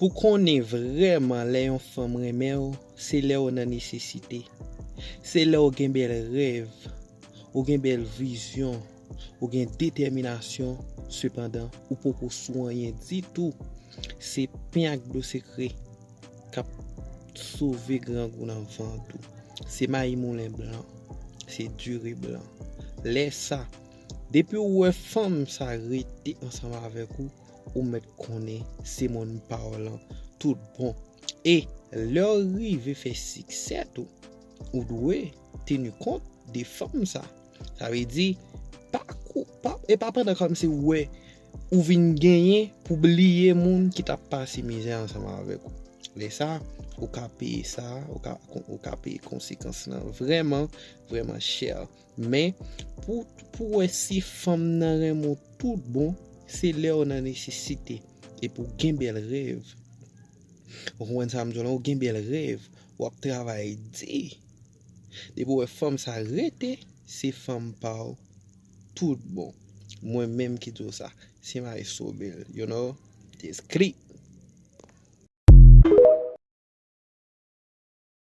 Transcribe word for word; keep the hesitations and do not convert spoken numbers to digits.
Pou konnen vrèman lè yon fanm renmen w, se lè w nan nesesite. Se lè w gen bèl rèv, ou gen bèl vizyon, ou gen detèminasyon, sepandan, ou poko sou anyen ditou. Se pen ak dlo sekre k ap sove grangou nan vant ou. Se mayi moulen blan, se diri blan. Lè sa, depi w wè fanm sa rete ansanm avèk ou, ou mèt konnen se moun pa w lan tout bon. E lè w rive fè siksè tou, ou dwe teni kont de fanm sa. Sa vle di, pa kou, pa, e pa pandan kòmsi w wè ou vin genyen pou bliye moun ki t ap pase mizè ansanm avèk ou. Lè sa, ou ka peye sa, ou ka, ou ka peye konsekans lan vrèman, vrèman chè. Men, pou, pou wè si fanm nan renmen w tout bon, se lè w nan nesesite. Epi w gen bèl rèv. Ou konprann sa m di w lan? Ou gen bèl rèv. W ap travay di. Depi w wè fanm sa rete, se fanm pa w tout bon. Mwen menm ki di w sa. Se Maestro Bell, you know? It's clean.